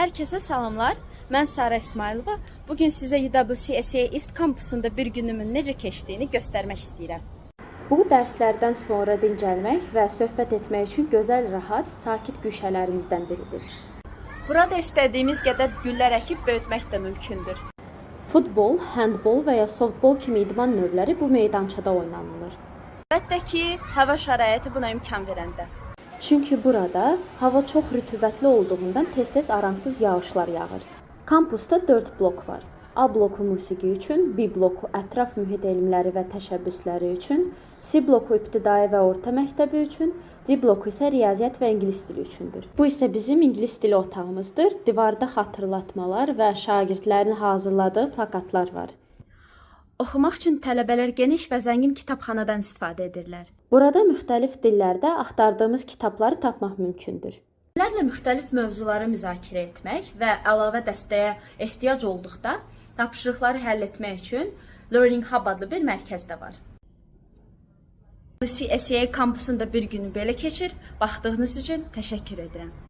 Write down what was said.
Hər kəsə salamlar. Mən Sara İsmayılova. Bu gün sizə UWC SEA East kampusunda bir günümün necə keçdiyini göstərmək istəyirəm. Bu dərslərdən sonra dincəlmək və söhbət etmək üçün gözəl, rahat, sakit güşələrimizdən biridir. Burada istədiyimiz qədər güllər əkib böyütmək də mümkündür. Futbol, handbol və ya softbol kimi idman növləri bu meydançada oynanılır. Əlbəttə ki, hava şəraiti buna imkan verəndə. Çünki burada hava çox rütubətli olduğundan tez-tez aramsız yağışlar yağır. Kampusda 4 blok var. A bloku musiqi üçün, B bloku ətraf mühit elmləri və təşəbbüsləri üçün, C bloku ibtidai və orta məktəbi üçün, D bloku isə riyaziyyat və ingilis dili üçündür. Bu isə bizim ingilis dili otağımızdır. Divarda xatırlatmalar və şagirdlərin hazırladığı plakatlar var. Oxumaq üçün tələbələr geniş və zəngin kitabxanadan istifadə edirlər. Burada müxtəlif dillərdə axtardığımız kitabları tapmaq mümkündür. Tələbələrlə müxtəlif mövzuları müzakirə etmək və əlavə dəstəyə ehtiyac olduqda tapşırıqları həll etmək üçün Learning Hub adlı bir mərkəz də var. CSA kampusunda bir günü belə keçir. Baxdığınız üçün təşəkkür edirəm.